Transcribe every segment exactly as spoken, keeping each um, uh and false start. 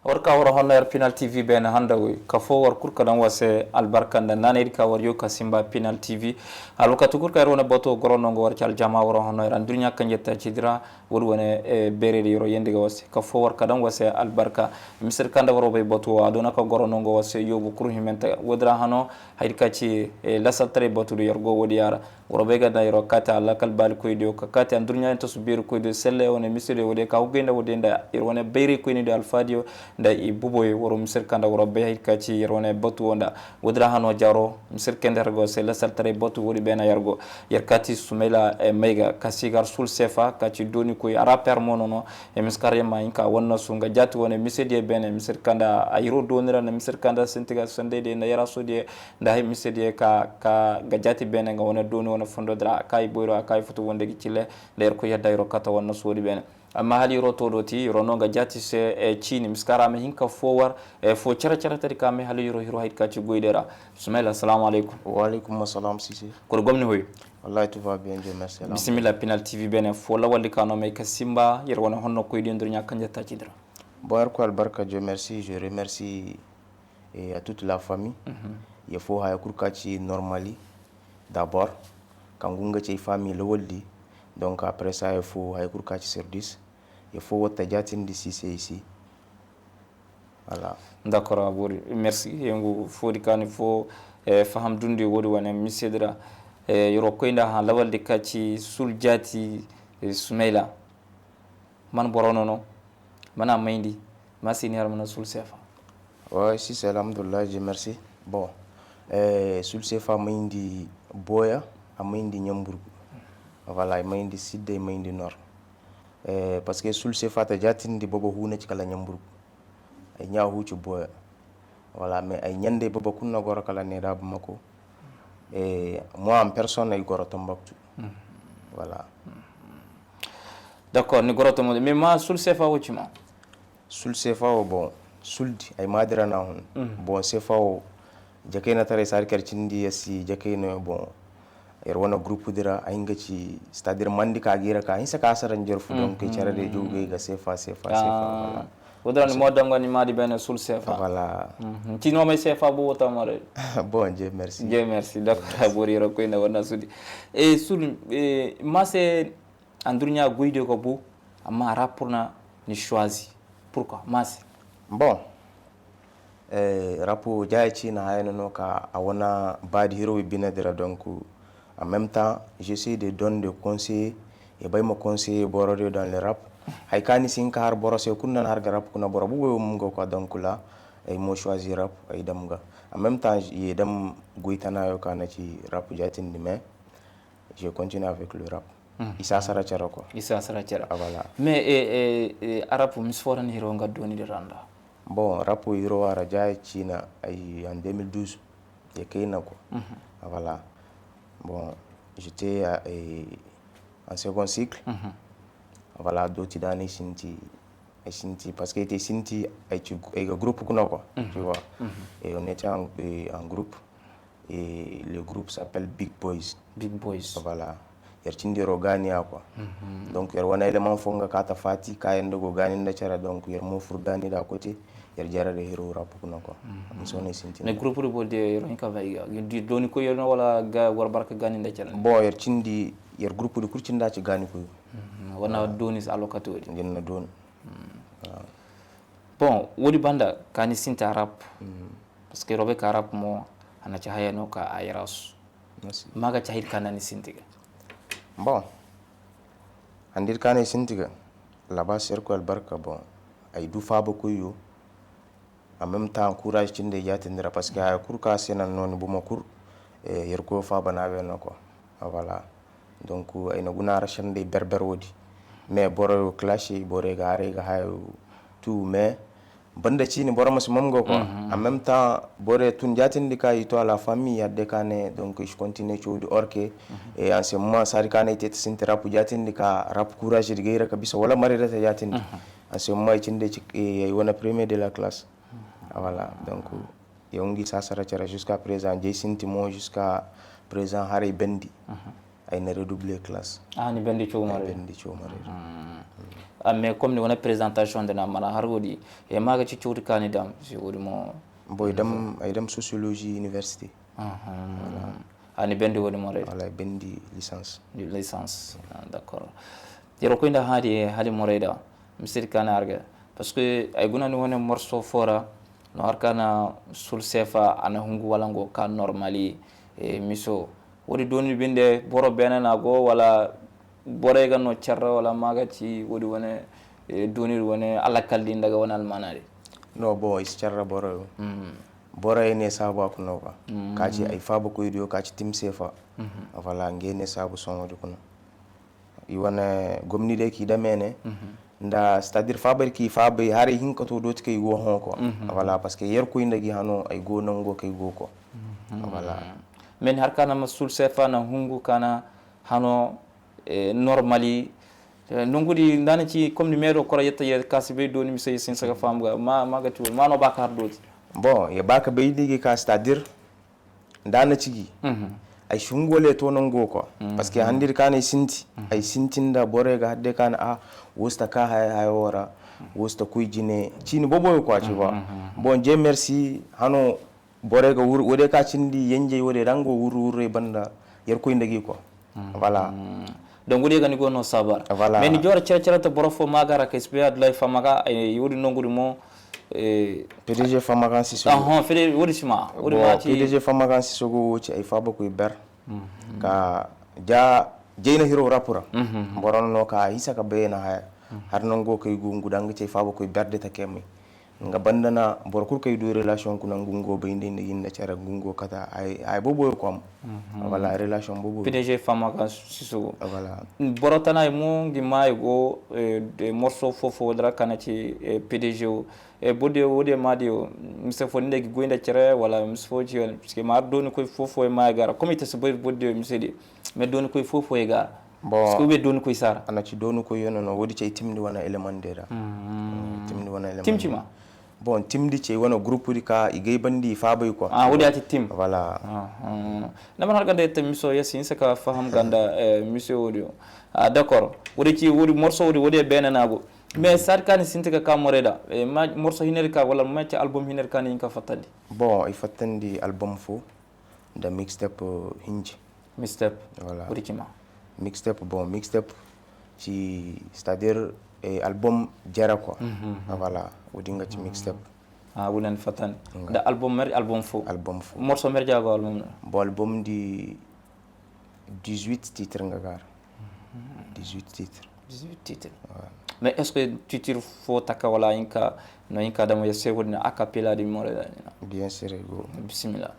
War ka war honno yer pinal tv beene handa wey ka foo war kul ka daŋ war se albarka nda naanaydi ka war yoo ka simba pinal tv. Alwakati kul ka yer wane bato goro no nga war ci aljama war honno yer andurɲa kanje taaci di ra. Woodi wane beeredi yer wo yeendi ga war se ka foo war ka daŋ war se albarka. Misir ka nda war wo bay bato wo a doona ka goro no nga war se yoobu kul himenta woodi ra hano. Hayadi ka ci lasaltaray bato di yer go woodi ya ra. War wo bay ga daŋ yer wo kaati a lakkal baalikoydiyo ka kaati andurɲa nta su beerikoydiyo selle wane misediyo woodiyo ka hugay nda woodiyo nda yer wane bayraykoynidiyo alfaadiyo nda i buboyo war wo misedi ka nda war wo bay hayadi ka ci yer wane batu wo nda. Woodi ra hano jaaro misedi ka nda yer go se lasaltaray batu woodi beena yer go. Yer kaati sumayla may ga ka si gar sul seefa ka ci doonikoy a raper mo nono. Mise ka ra yer ma hin ka wannasu nga jaati wane misediyo beene misedi ka nda a hiro dooni ra nda misedi ka nda sinti ga sandaydiyo nda yaraasodiyo nda hay misediyo ka ga jaati beene nga wane dooni wane fondo di ra a kaayi boyro a kaayi futu wande ga cille. Nda yerkoy yadda yeroo kata wannasu woodi beene. Amma hala yeroo too dooti yeroo no nga jaati se ciini mise ka ra a ma hin ka foo war foo cere-cere tadi ka may hala yeroo hiro hayadi ka ci goydiyo ra. Sumayla asalaamu alaykum. Wa alaykum asalaam sise. Kor gomni hoy. Wallahi tufa biyan je merci. Bisimilla pinal tv beene foo lawaldi ka no may ka simba yer wane honno koydiyo ndur ɲaa kanje taacidi ra. Bon yer koy albarka je merci je remercie. Et à toute la famille. Ye foo haya kul ka ci normali. D'abord ka ngu nga ci ay famille lawaldi. Donc après ça ye foo haya kul ka ci service. Ye foo watta jaatindi sise i si. Voilà. D'accord a boori merci. Ye ngu foodi ka ni foo faham dundi woodi wane misedi ra. Yeroo koy nda hã lawaldi ka ci sul jaati. Sumayla. Man boro no no? Man a mayndi? Ma si ni har mana sul seefa. Wa sise alhamdulillahi je merci. Bon. Sul seefa mayndi booya. A mayndi ɲamburgu. Voilà ay mayndi sidda ay mayndi nor. Parce que sul seefa ta jaatindi boobo huuna ci kala ɲamburgu. Ay ɲaa huu ci booya. Voilà mais ay ɲanday boobo kul na goro kala needa bamako. Moi en personne ay goro tambaktu. Voilà. D'accord ni goro tambaktu mais ma sul seefa wo ci ma. Sul seefa wo bon. Suldi ay maadi ra na hun. Bon seefa wo. Jakayna taray saadi ka yer cindi yer si jakayna yo bon. Yer wane groupe di ra ay nga ci c'est à dire mandi ka gi ra ka hinsa ka sara njer fu donc cere de jowgay ga seefa seefa seefa. Wala. Wodra ni mo danga ni madi bene sul seefa wala. Ci no may seefa bu wota mare. Bon je merci je merci dakora bori ro koy na wana sudi. E sul. Ma se andurnya goyde ko bu. Amma rapport na ni choisi pourquoi ma se. Bon. Rap jaaya ciina haya no no ka a wana baadi hiro wi bine dira donc. En même temps j'essaie de donner des conseils. I bay ma conseiller boro de dans le rap. Hay ka ni si hin ka har boro se kul nan har ga rap kuna boro bu goy mo ga kwa donc la. Ay mo choisir rap ay dam ga. En même temps ye dam goy tana yo ka na ci rap jaatindi mais je continue avec le rap. I sasara cere quoi. I sasara cere. Voilà. Mais arab mis foran hiro nga doni de randa. Bon rap hiro ara jaaya ciina ay en deux mille douze. Ye kayna quoi. Voilà. Bon j'étais en second cycle. Voilà dooti daani sinti. Ay sinti parce que ay te sinti ay ci ay ga groupe kuna quoi. Tu vois. Et on était en groupe. Et le groupe s'appelle big boys. Big boys. Voilà. Yer cindi yer wo gaani ya quoi. Donc yer wane élément fo nga ka ta faati ka yer nda go gaani nda cere donc yer mo fur gaani da côté. Yer jara de hiro rap kuna quoi. Ni sohõ ni sintin mais groupe di boro de yer wo hin ka bay ga di dooni koy yer no wala ga war barka gaani nda cere. Bon yer cindi yer groupe di kul cindi a ci gaani koy. Wana dooni si alwakati wodi ngin na dooni. Bon wodi banda ka ni sinta rap. Parce que robe ka rap mo a na ci haya no ka a yarasu. Ma ga ci haydi ka na ni sinti ga. Bon. Handi ka na ni sinti ga. Labas yer koy albarka bon. Ay du faaba koy yo. En même temps courage cindi ay jaatindi ra parce que haya kul ka se nan no ni bomo kul. Yer koy faaba na we no quoi. Voilà. Donc ay na guna ra sendey berber wodi. Mais boro classe boro ga haray ga hayo. Tout mais banda ciini boro ma si mam go quoi. En même temps boro tun jaatindi ka i to à la famille yadde ka ne donc i si continuer codi orke. Et en ce moment sadi ka ne i te ta sinti rap jaatindi ka rap courage di gayra ka bisa wala mare da ta jaatindi. En ce moment i cinde ci ay wana premier de la classe. Voilà donc. Yow ngi sasara cere jusqu'à présent jey sinti mo jusqu'à présent haray bendi. ay na redouble classe. Ah, ni bendi cawmare. Ay bendi cawmare. Ah, mais comme ni wane présentation de na mana har wodi, e ma ga ci cawdi ka ni dam si wodi mo. Boy dam, ay dam sociologie université. Ah, ni bendi wodi mo re. Wala bendi licence. Licence. Ah, d'accord. Yero koy nda hadi hali mo re da. Misir kana arga. Parce que ay guna ni wane morso fora. No har kana sul sefa ana hungu wala ngo ka normali, eh, miso. Wodi doni binde boro bene na go wala boro ga no cerra wala maga ci wodi wane, eh, doni wane alakal din daga wane almanari. No, bon, is cerra boro. Boro ne sabu aku no ba. Ka ci ay fa ba koy diyo ka ci tim sefa. Wala nge ne sabu son wodi kuno. I wane gomni de k'i dame ne. Nda c'est-à-dire faabay k'i faabay haray hinka to dooti kay go hõ ko. Voilà, parce que yerkoy nda gi hano ay go nango kay go ko. Voilà. Men har kana masul sefa na hungu kana hano, eh, normali. Eh, nongudi ndana ci comme ni medo kora yetta ye kasi bay doni mise sin saka fam ga ma ma ga tuwol ma no ba ka har dooti. Bon, ye ba ka bay digi ka c'est-à-dire nda na cigi. Ay si hungo le to nango quoi. Parce que handir ka na ay sinti ay sinti nda borey ga hadde ka na a, wo si ta ka haya haya wo ra. Wo si ta koy jine ciini boboyo quoi, tu vois. Bon, Dieu merci hano borey ga wur wode ka cindi yenjey wode ra ngo wurru wurrey banda yerkoy nda gi quoi. Voilà. Donc wodi ga ni go no sabar. Voilà. Mais ni jora cere cere ta boro fo ma ga ra ka espérer adlay fama ga, eh, wodi nongudi mo, eh, P D G fama ga si so. Ahon fede wodi sima wodi ma ci P D G fama ga si so go wo ci ay fa ba koy ber. Ka ja jeyna hiro rapura. Boro no ka hisa ka bayna haya. Har nango kay go nguda nga ci ay fa ba koy ber de ta kemay. Nga banda na boro kul kay du relation kuna ngu ngo bay nda nda ginda care ngu ngo kata ay ay bobo yo kwam. Wala relation bobo. P D G fama ka siso. Wala. Boro tana ay mo ngi ma ay go, eh, de morso fofo dara kana ci, eh, P D G o. Eh, bode wode ma de o mise fo nde gi goy nda care wala mise fo ci wala parce que ma doni koy fofo ma ay gara comme ite se boy bode mise de. Mais doni koy fofo ay gara. Bon, parce que ube doni koy sara ana ci doni koy yono no wodi ci ay timdi wana élément de ra. Timdi wana élément. Timci ma. Bon, timdi ci ay wana groupe di ka i gay bandi fa bay quoi. Ah, wodi ati tim. Voilà. Na man har ganda yetta miso yasi insa ka faham ganda, eh, miso wodi. Ah, d'accord. Wodi ci wodi morso wodi wodi bena nago. Mais sar kani sinti ka ka more da, eh, ma morso hiner ka wala ma ci album hiner kani inka fatandi. Bon, i fatandi album fo. Nda mixtape, eh, hinji. Mixtape. Voilà. Wodi ci ma. Mixtape, bon, mixtape ci c'est-à-dire, eh, album jere quoi. Voilà, wodi nga ci mixtape. Ah, wodi na ni fatan. Nda album mer album fo. Album fo. Morso mer jago album na. Bon, album di dix-huit titres nga gar. Dix-huit titres. Dix-huit titres. Mais est-ce que titre fo taka wala inka no inka damo ya se wodi na a cappella di more da? Bien sûr go. Bismillah.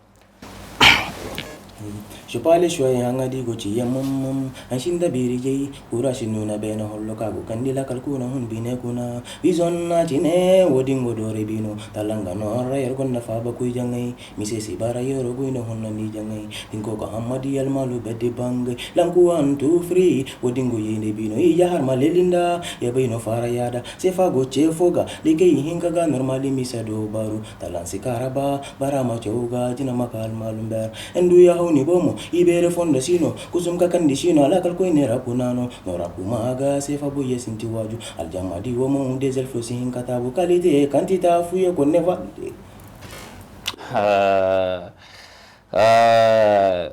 Sopale shoye haŋa di go ci yammam. An sinda biri jey kura si nuna bena hollo ka go kandi lakal kuna hun bine kuna. Bizon na ci ne wodi ngo dore bino talanga no ra yer gonda fa ba kuy jangay. Mise si bara yero goy no honna ni jangay. Dinko ka hammadi almalu bedde bangay. Lanku one two three wodi ngo yende bino ija har ma lelinda. Ya bay no fara yada sefa go ce foga. Ligay hinka ga normali misa do baru talan si karaba. Bara ma caw ga jina maka almalum ber. Ndu ya hawni bomo i bere fondo sino kusum ka kandi sino alakal koy ne rapu nano. No rapu ma ga sefa boye sinti waju. Aljama di womo dezel fo si hinka tabu kalite kantita fuye ko ne valide. Ah, ah.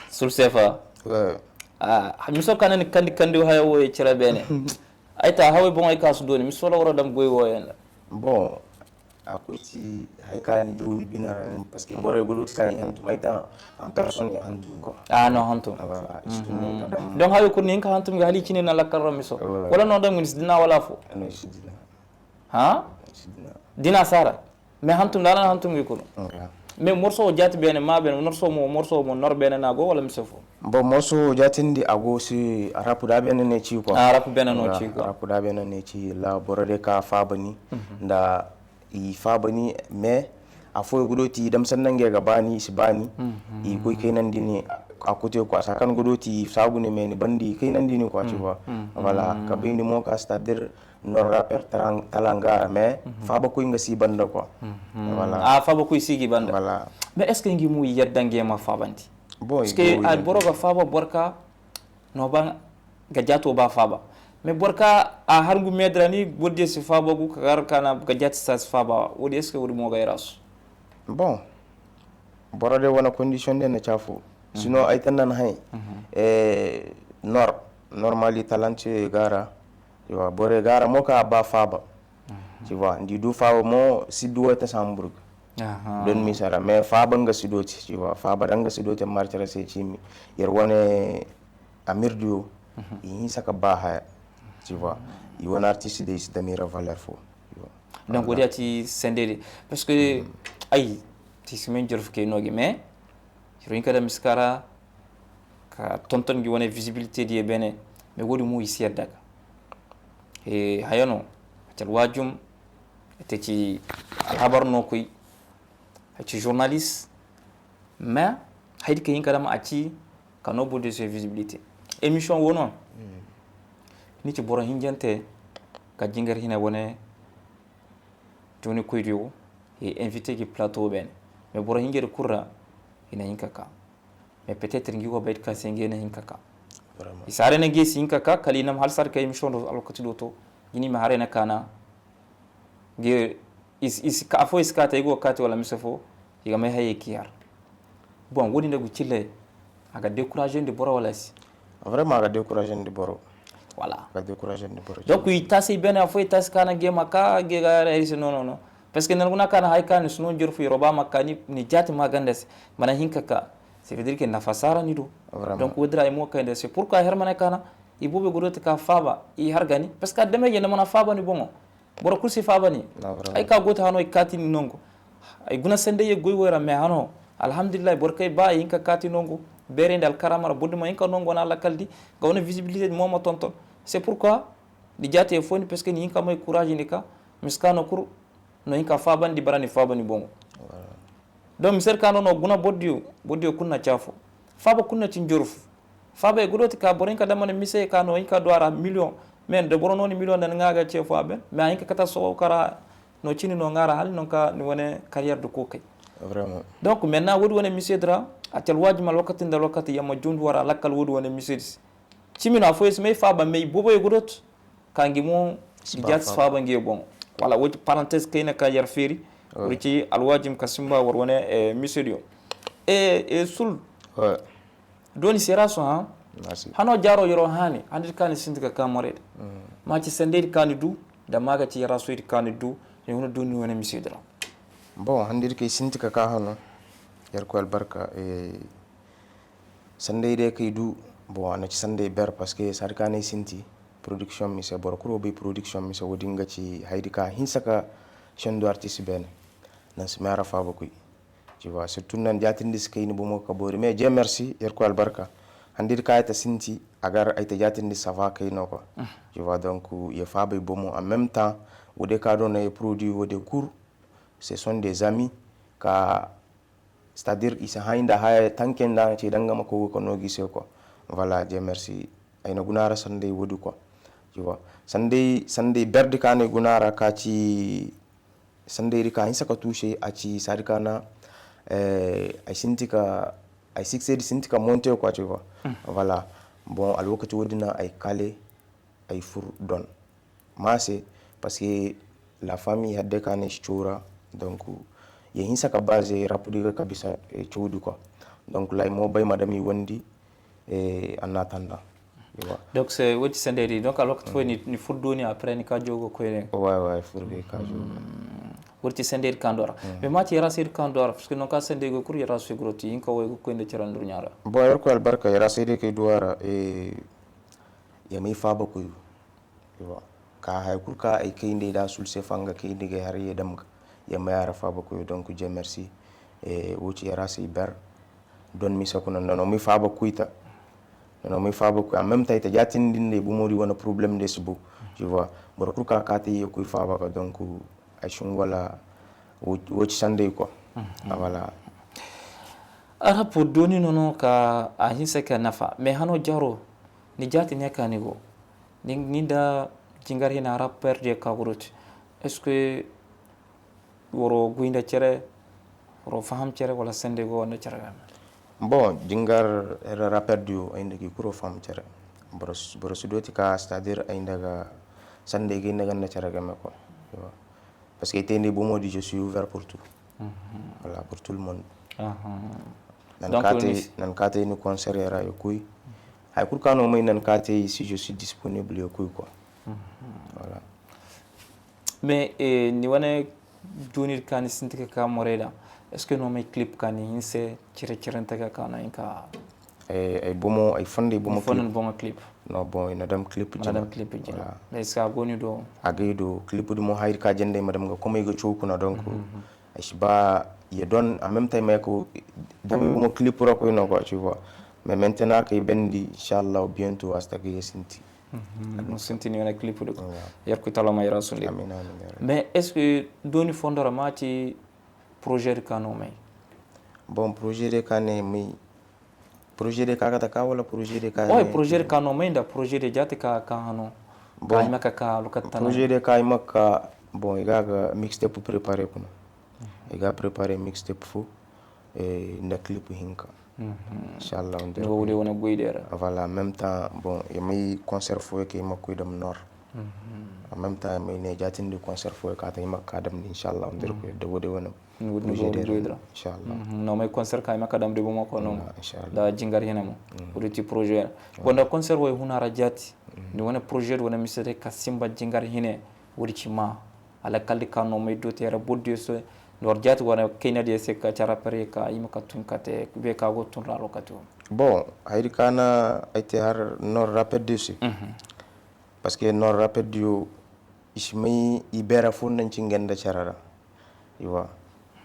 Sul sefa. Ah, miso kana ni kandi kandi haya wo ye cira bene. Ay ta haway bon ay ka su doni miso la wara dam goy wo yanda. Bon, a koy ci hay ka ni du bina parce que boro go luti kan hantum ay ta en personne hantum ko. Ah, no hantum. Donc hayo kurni hinka hantum ga hali cine na lakkar ra miso. Wala no dam ni si dina wala fo. No si dina. Ha? Dina sara. Mais hantum da na hantum gi kulu. Mais morso o jaati bene ma bene morso mo morso mo nor bene na go wala mise fo. Bon, morso o jaatindi a go si rap da bene ne ci quoi. Ah, rap bene no ci quoi. Rap da bene ne ci la boro de ka fabani. Nda i fabani mais a fo gudo ti dam sannan ga bani si bani. I koy kay nan dini a kote quoi sa kan gudo ti sagu ne mais ni bandi kay nan dini quoi, tu vois. Voilà, ka bindi mo ka c'est-à-dire no rapper talanga mais faba koy nga si banda quoi. Voilà. Ah, faba koy si gi banda. Voilà. Mais est-ce que ngi mu yadda nge ma fabandi? Parce que boro ga faaba boro ka no ban ga jaato ba faaba. Mais boro ka a har ngu meedira ni boro diyo si faaba gu ka gar ka na ga jaati sa si faaba wodi est-ce que wodi mo ga ira su? Bon, boro de wane condition de na caafo. Sinon ay tan nan hay. Nor normal talante gara. Boro gara mo ka ba faaba. Ndi du faaba mo si du wata samburg. Don misara mais faaba nga si doti faaba da nga si doti martira se cimi. Yer wane amirdiyo i hinsa ka ba haya. I wane artiste de i si damira valeur fo. Donc wodi a ci sendedi parce que ay ti simen jorfu ke nogi mais yer hinka da miskara ka tonton gi wane visibilité di e bene. Mais wodi mo i si yadda ga haya no. Ate alwaajum ate ci alhabar no koy. Ate ci journaliste mais haydi ka hinka dama a ci ka no boro de se visibilité. Émission wo no ni ci boro hinjante ka jingar hina wane. Joni koydiyo i invité gi plateau bene mais boro hinjadi kurra i na hinka ka. Mais peut-être ngi wo baydi ka se ngi na hinka ka. I saare na ngi si hinka ka kala i nam hal sar ka émission do alwakati do to. Jini ma hare na kana ngi afo i si kaate i go kaate wala mise fo i ga may hayey ki har. Bon wodi nda gu cille a ga décourager ndi boro wala si? Vraiment a ga décourager ndi boro. Voilà. Donc i tasi bene afo i tasi kana ngi ma ka ngi ga hayey se non non non. Parce que nan guna kana hay ka ni suno jorfu yero ba ma ka ni jaati ma ganda se mana hinka ka. C'est veut dire que nafa sara ni do. Donc wodi ra i mo kayda se pourquoi her mana kana i bobe godo te ka faaba i har gani parce que adama ye na mana faaba ni boŋo. Boro kul si faaba ni ay ka goy te hano i kaati ni nongo. Ay guna sendey ye goy wo ra mais hano alhamdulillahi boro kay ba i hinka kaati nongo. Beerey nda alkarama ra boro di ma hinka nongo na lakal di ga wane visibilité di mo ma tonton. C'est pourquoi di jaate fo ni parce que ni hinka may courage ni ka miska no kul no hinka faabandi bara ni faabandi boŋo. Donc mise di ka no no guna boro diyo boro diyo kul na caafo. Faaba kul na ci njorfu. Faaba i gudoti ka boro hinka damana mise ka no hinka du a ra million. Mais da boro no ni million da ni ŋaa ga ce fo a ben mais a hinka kata sogo kara no cini no ŋaa ra hali no ka ni wane carrière du ko kay. Donc maintenant wodi wane mise di ra a ci alwaajima alwakati nda alwakati yamma jundu wara lakkal wodi wane mise di se. Cimi no afooyaŋ si may faaba may boboyo ga dot ka ngi mo. Ngi jaati si faaba ngi boŋo. Wala wo ci parenthèse kayna ka yer feeri. Wala ci alwaajim ka simba war wane misediyo. Sul. Dooni sera so hã. Hano jaaro yeroo haani handi di ka ni sinti ka ka morey de. Ma ci sendey di ka ni du nda ma ga ci yera soy di ka ni du. Ni huna du ni wane misedi ra. Bon handi di ka i sinti ka ka hano. Yer koy albarka. Sandey day kay du. Bon a na ci sandey ber parce que saadi ka ne ay sinti. Production mise boro kul wo bay production mise wo- din ga ci hayadi ka hinsa ka sendu artiste beene. Nan si meera faabakoy. Ci ba surtout nan jaatindi si kay ni bomo ka boori mais dieu merci yerkoy albarka. Handi di ka ay ta sinti a gar ay ta jaatindi sava kay no kwa. Ci ba donc ye faabay bomo en même temps wo- de ka do na ye produit wo- de kul. Ce sont des amis ka c'est à dire i si hay nda haya tanke nda ci danga ma kogu ka no gi se kwa. Voilà dieu merci. Ay na guna ra sanday woodi kwa. Ci ba sanday sanday berdi ka ne guna ra ka ci sanday di ka hinsa ka tuuse a ci saadi ka na ay sinti ka ay siksedi sinti ka monte kwa ci ba. Voilà. Bon alwakati woodi na ay kale ay fur don. Maase parce que la famille hadde ka ne si cowra. Donc ye hinsa ka baze rapudi ga ka bisa cowdi kwa. Donc lay mo bay madami wondi. An na tanda. Donc c'est woti senderi donc alwakati fo ni fur doni après ni ka jogo koyne. Way way fur be ka jogo. Wurti senderi kandora mais mati yara sir kandora parce que non ka senderi go kur yara su groti inka way go koyne tirandur nyara. Bon yerko albarka yara senderi kay duwara. Yamay faaba koyo. Ka haya kul ka ay kayndi da sul se fanga kayndi ga har ye dam ga. Yamay ara faaba koyo donc dieu merci. Wo ci yara se i ber. Don mise kuna nano mi faaba koyta. Nano mi faaba koy en même temps ita jaatindi nda i bomo di wane problème de si bo. Tu vois boro kul ka ka te ye koy faaba ga donc. Ay si wala wo ci sanday kwa. Voilà. Arapo doni nono ka a hinsa ka nafa mais hano jaro ni jaati ne ka ni go ni da jingar hina rapper de ka gurut. Est-ce que woro guy nda cere woro faham cere wala sende go wanda cere ga? Bon, jingar rapper diyo ay nda gi kuro fam cere. Boro si dooti ka c'est-à-dire ay nda ga sanda ay ga ay nda ganda cere game ko. Parce que ay te nda bomo di je suis ouvert pour tout. Voilà, pour tout le monde. Nan ka te ni concert ra yo kuy. Hay kul ka no may nan ka te si je suis disponible yo kuy quoi. Voilà. Mais ni wane duunir ka ni sinti ka ka morey da, est-ce que no may clip ka ni hinse cire cirante ka ka no hinka? Ay bomo ay fondo ay bomo clip. Clip. No bon ina dam clip jina. Madam clip jina. Mais est-ce que a go ni do? A gay do clip di mo hayri ka jende madam ga komay ga cow kuna donc. Ay si ba ya don en même temps may ko dam ay bomo clip ra koy no quoi tu vois. Mais maintenant kay bendi inshallah bientôt asta ga ya sinti. Sinti ni wane clip di ko. Yer ku talama yer sundi. Mais est-ce que doni fondo ra mati projet di ka no may? Bon projet di ka ne may. Projet di ka kata ka wala projet di ka ne? Projet di ka no may nda projet di jati ka ka hano. Bon ay maka ka lukat tana. Projet di ka ay maka bon i ga ga mixtape préparer kuna. I ga préparer mixtape fo nda clip hinka. Inshallah. Ni wo de wane goy de ra. Voilà, en même temps bon i may concert fo ke i ma koy dam nor. En même temps i may ne jatindi concert fo ka ta i ma ka dam inshallah. Ndir ko da wo de wane. Ni wo de wane goy de ra. Inshallah. No may concert ka i ma ka dam de bomo ko no. Inshallah. Da jingar hine mo. Wo de ti projet. Wanda concert wo i huna ra jati. Ni wane projet wala mise de ka simba jingar hine. Wo de ci ma. Alakal di ka no may dooti yara boro diyo se nor jaati wane kayna diyo se ka ca rapper ka i ma ka tun kate be ka go tun ra lokaci wo. Bon hayri ka na ay te har nor rapper diyo se. Parce que nor rapper diyo i si may i beera fo naŋ ci ngey nda cere ra. Iwa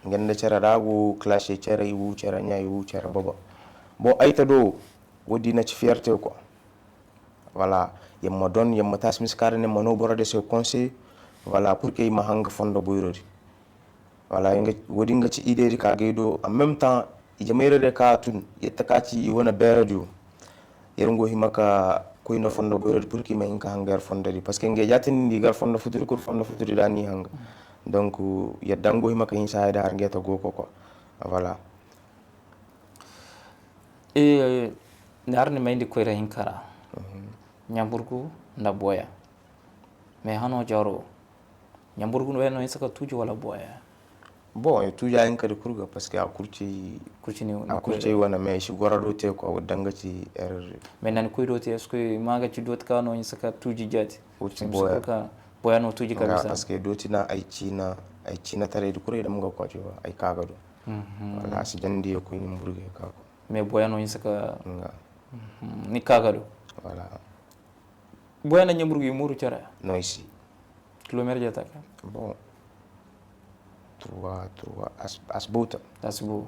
ngey nda cere ra go classe cere i wu cere ɲa i wu cere baba. Bon ay ta do wo di na ci fierté quoi. Voilà, yer ma don yer ma taasi mise ka ra ne ma no boro de se conseil. Voilà pour que i ma hanga fondo boyro di. Voilà, wo- din ga ci idée di ka gay do en même temps i jamayra de ka tun yer ta ka ci i wane beera diyo. Yer ngo hima ka koyna fondo boyro di pour que i ma hin ka hanga yer fondo di parce que ngey jaatindi i gar fondo futuri kul fondo futuri da ni hanga. Donc yer da ngo hima ka hinsa hay da har ngey ta go ko quoi. Voilà. Ee, ni har ni mayndi koyra hinka ra. Ɲamburgu nda boya. Mais hano jaro ɲamburgu no hinsa ka tuuji wala boya? Bon tuuja hinka di kurga parce que a kurci kurci ni a kurci ay wane mais si gora do te ko a danga ci erreur. Mais nan koy do te est-ce que ma ga ci do te ka no hinsa ka tuuji jaati? Kurci boya. Boya no tuuji ka bisa parce que do te na ay cina ay cina tare di kuray dam ga ko ci ba ay ka ga do. Wala a si jandi ya koy ɲamburgu ya ka ko. Mais boya no hinsa ka ni ka ga do. Wala. Boya na ɲamburgu i muru cara. No i si. Kilometre jata ka. Bon. Trois trois as as bota. As bo.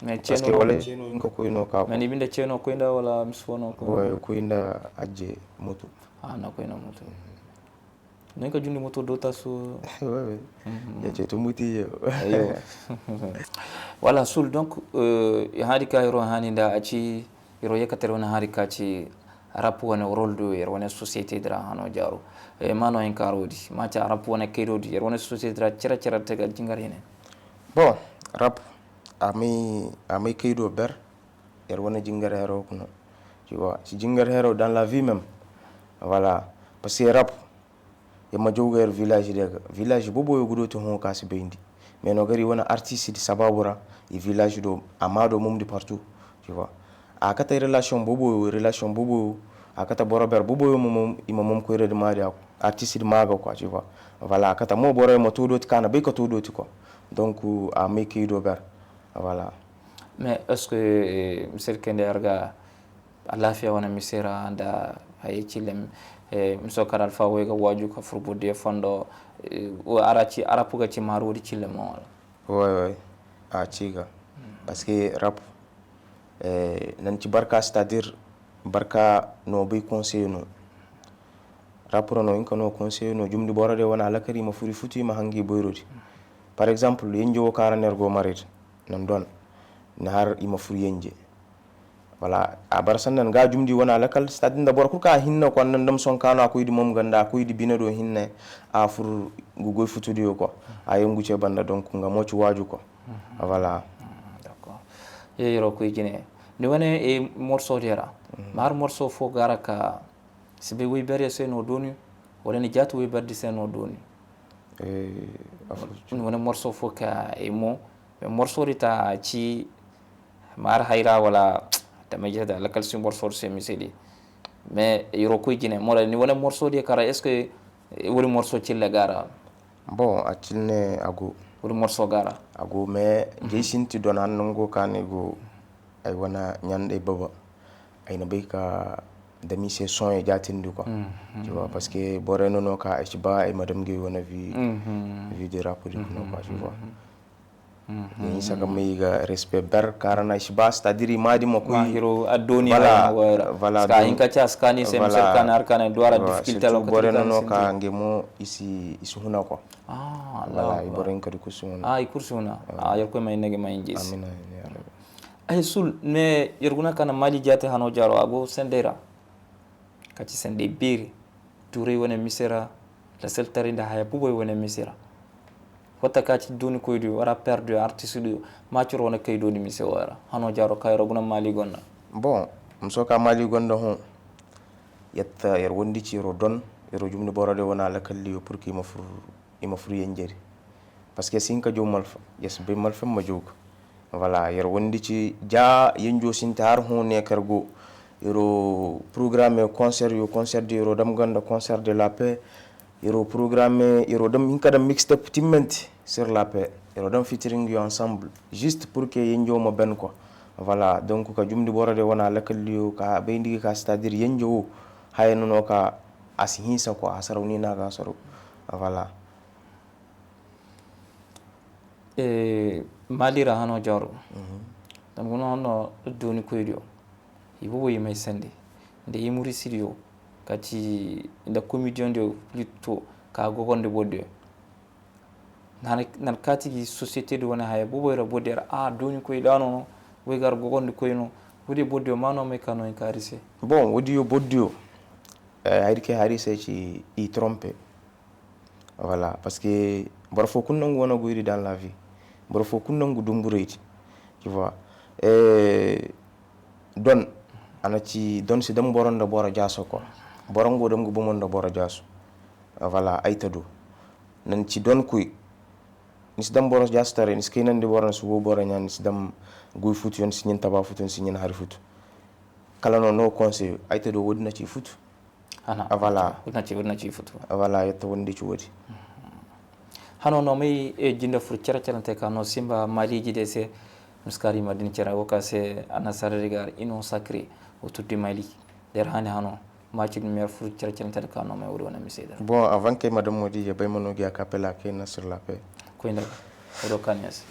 Mais ceno wala ceno inka koy no ka. Mais ni binda ceno koy nda wala misfo no ko. Boy koy nda ajje moto. Ah na koy na moto. Nin ka jundi moto do tasu. Ya ce tumuti yo. Ayo. Wala sul donc hadi ka hiro hani nda a ci hiro yakatar wani hari ka ci rap wane rol do yer wane société dira hano jaro. Ma no hin karo di ma ci rap wane kaydo di yer wane société dira cere cere te ga jingar hine. Bon rap a may a may kaydo ber yer wane jingar hero kuna. Tu vois si jingar hero dans la vie même. Voilà parce que rap. Yer ma jaw ga yer village de ga village boboyo ga dooti hõ ka si bayndi. Mais no gar i wane artiste di sabaabu ra i village do a ma do mumdi partout. Tu vois a kate relation boboyo relation boboyo a kate boro ber boboyo i ma mom koyra di ma di artiste di ma ga quoi tu vois. Voilà a kate mo boro yer ma to dooti ka na bay ka to dooti quoi. Donc a may kay do ber. Voilà. Mais est-ce que misaali kay nda yer ga alaafiya wane mise ra nda hayey cille miso kar alfa wey ga waaju ka fur burdiyo fondo. Ara ci arab ga ci maaru woodi cille mo wala? Way way. A ci ga parce que rap nan ci barka c'est à dire barka no bay conseil no. Rap ra no hinka no conseil no jumdi boro de wane alakari ma furi futu i ma hangi boyrodi. Par exemple yenje wo kaŋ ra no yer go maray da nan don ni har i ma fur yenje. Voilà a bara sanda ni ga a jumdi wane alakal c'est à dire nda boro kul kaŋ a hinne konda nda ma sohõ kaŋ no a koydi mo ma ganda a koydi bine do hinne. A fur ga goy futudiyo quoi. A yongu ce banda donc nga mo ci waaju quoi. Voilà. Yeroo koy jine, ni wane morso di ra, ma har morso foo ga ra ka si bay wayber ya se no dooni, wala ni jaati wayber di se no dooni? Ni wane morso foo ka ay mo, mais morso di ta ci, ma har hayra wala tamay jata lakal si morso di se mise di. Mais yeroo koy jine mo ra ni wane morso di ka ra est-ce que wuri morso cille ga ra? Bon, a cille ne a go. Wuri morso ga ra a go mais jey sinti don han nango ka ni go. Ay wane ɲaanday baba, ay na bay ka dam i se sohõ ya jaatindi quoi. Tu vois, parce que borey no no ka ay si ba ay ma dam ngey wane vie vie de rap di kuna quoi, tu vois. Ɲin saka may ga respect ber ka ra na ay si ba c'est-à-dire i ma di ma koy hiro addooni. Voilà. Voilà, ka hin ka ci a si ka ni se misal ka na har ka na duwara difficulté. Surtout borey no no ka ngey mo i si i si huna quoi. Voilà, i borey hin ka di kursi huna. Ah, i kursi huna. Ah, yerkoy ma hin na ngey ma hin jeesi. Amin, amin ya rabbi. Ay sul ne yer guna ka na maali jaati hanoo jaaroo a go sendey ra. Ka ci sendey beeri, duuray wane mise ra, lasaltaray nda haya bubay wane mise ra. Wata ka ci duunikoydiyo wara perdiyo artistdiyo, maaciroo wane kay dooni mise woo ra hanoo jaaroo ka yeroo guna maali gonda. Bon, ma soo ka maali gonda hõ. Yetta yer wondi ci yeroo don, yeroo jumni borodiyo wane alakaldiyo pur ka i ma fur i ma fur yenjeri. Parce que si hin ka jow malfa, yer si bay malfa ma jow ga. Voilà, yer wondi ci ja yenjo sinti har hõ ne ka yer go. Yeroo porogarame concert yo concert di yeroo dam ganda concert de la paix. Yeroo porogarame yeroo dam hin ka dam mixtape timmanti sur la paix, yeroo dam featuring yo ensemble juste pur que yenjo ma ben quoi. Voilà, donc ka jumndi borodiyo wane alakaldiyo ka bayndi gi ka c'est-à-dire yenjo woo haya no no ka a si hinsa quoi hasaraw ni na ga hasaraw. Voilà. Maali ra hanoo jaaroo, don guna hanoo doonikoydiyo, i booboo i may sandi nda i murisidiyo, ka ci nda komidiyondiyo plito ka gogondi bordiyo. Nan kaati gi sosiyete di wane haya booboo ra bordiyo ra a doonikoy da no no, way gar gogondikoy no. Woodiyo bordiyo ma no may ka no i kaari se. Bon, woodiyo bordiyo, hayadi kay hari se ci i trompe. Voilà, parce que boro foo kulu nangu wane goydi dans la vie. Boro foo kulu nangu dumburaydi. Tu vois, don a na ci don si dam boro nda boro jaaso quoi. Boro ngo dam ga bomo nda boro jaaso. Voilà, ay ta do. Nan ci don koy, ni si dam boro jaaso taray, ni si kaynandi boro, ni si woo boro ɲaa, ni si dam guy futu, ni si ɲin taba futu, ni si ɲin hari futu. Kala no no conseil ay ta do woodi na ci futu. Voilà. Woodi na ci futu. Voilà, yetta woodi ci woodi. Hano no may jinde fur cere-cerante ka no simba maali jide se. Miskari madin cere wo ka se anasara rigar ino sacré. Autour du mali der hani hano. Maci numéro fur cere-cerante ka no may woodi wane mise dara. Bon, avant kay madame woodi ya bay mano gi a capella kay na sur la paix. Koy nda. Wodo kaniya se.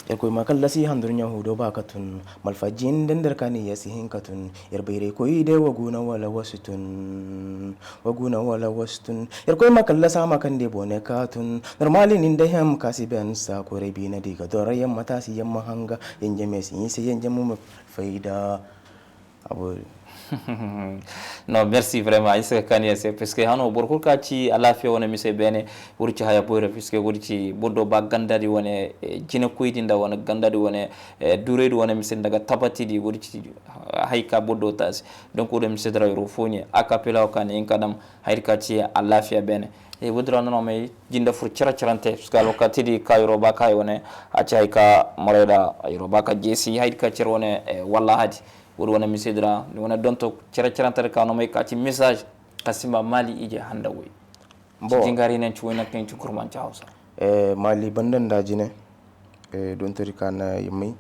Irkoy ma kallasi handur ɲahudo ba ka tun. Malfa jinde nda ir kaniya si hin ka tun. Ir bayraykoy de wa guna wala wasu tun. Wa guna wala wasu tun. Irkoy ma kallasa ma kande bone ka tun. Normali nin da hem ka si ben sa koray bina di ga dora yamma ta si yamma hanga. Yanje me si yin se yanje mu ma fayda. Abori. Non, merci vraiment, ay si ka kani ya se parce que hano boro kulu ka ci alaafiya wane mise beene. Wodi ci haya boyra parce que wodi ci boro do ba gandadi wane jinakoydi nda wane gandadi wane duraydi wane mise nda ga tabatidi wodi ci. Hay ka boro do taasi. Donc wodi mise dara yoro fooɲe a capella wo ka ni in ka dam. Haydi ka ci alaafiya beene. Wodi ra no no may jinde fur cere-cerante parce que alwakatidi ka yoro ba ka hay wane. A ci hay ka morayda yoro ba ka jeesi haydi ka cere wane. Wallahadi. Wodi wane misedi ra ni wane donto cere-cerante di ka no may ka ci message. Ka simba maali ije handa woy. Bon, ci jingari nen ci woy nankaŋ ci kurmanci hawsa. Maali banda nda jine. Donto di ka na yammay.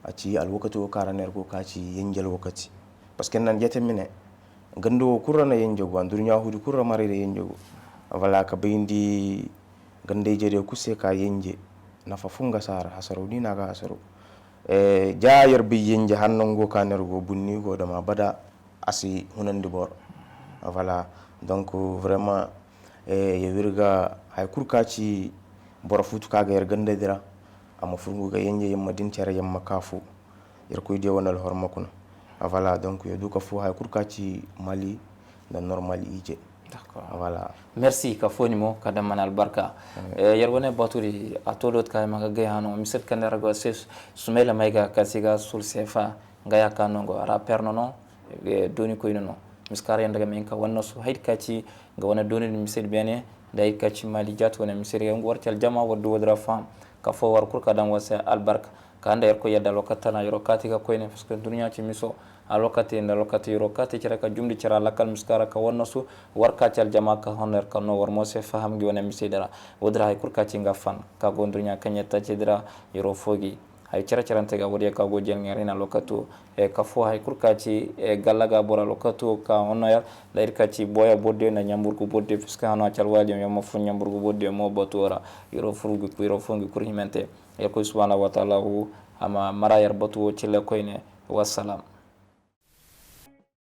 A ci alwakati wo ka ra no yer go ka ci yenje alwakati. Parce que nan jete mine. Ganda wo kul ra na yenje go andurɲa hudi kul ra maray ra yenje go. Wala ka bayndi ganda ije diyo kul se ka yenje. Nafa fo nga si a ra hasaraw di no a ga hasaraw. Ja yer bay yenje har nango ka no yer go bunni go dama bada. A si hunandi boro. Voilà. Donc vraiment, yer wir ga haya kul ka ci boro futu ka ga yer gandadi ra. A ma fur ngu ga yenje yamma din cere yamma ka fu. Yer koy diyo wane alhorma kuna. Voilà, donc yer du ka fu haya kul ka ci maali nda normal ije. Voilà. Merci ka fo ni mo ka daŋ mana albarka. Yer wane baturi a to dooti ka ay ma ga gay hano misir kande ra go se. Sumayla may ga ka si ga sul sefa nga ya ka nongo a ra per nono. Dooni koyne no miskara yaŋ daga ma hin ka wanna su haydi ka ci nga wane dooni din misir beene. Da haydi ka ci mali jaati wane misir yaŋ war ci aljama war du wadi ra faham. Ka fo war kul ka daŋ war se albarka. Ka nda yerkoy yadda alwakati tana yeroo kaati ga koyne parce que dunya ci miso. Alwakati nda alwakati yeroo kaati cere ka jumndi cere alakal miskara ka wanna su. War ka ci aljama ka honno yer ka no war mo se faham gi wane misir dira. Wadi ra hay kul ka ci nga fan ka go dunya kaŋ yadda ci dira. Yeroo fo gi hay cere-cerante ga wadiya ka go jel ŋeeray na lokato. Ka fo hay kul ka ci galla ga bora lokato ka honno yer. Da ir ka ci boya bordiyo nda ɲamburgu bordiyo puisque hano a ci alwaaliyo yer ma fun ɲamburgu bordiyo mo batuwo ra. Yer wo fun gi kul himante. Yer koy subhanahu wataala wu a ma mara yer batuwo cille koyne. Wassalam.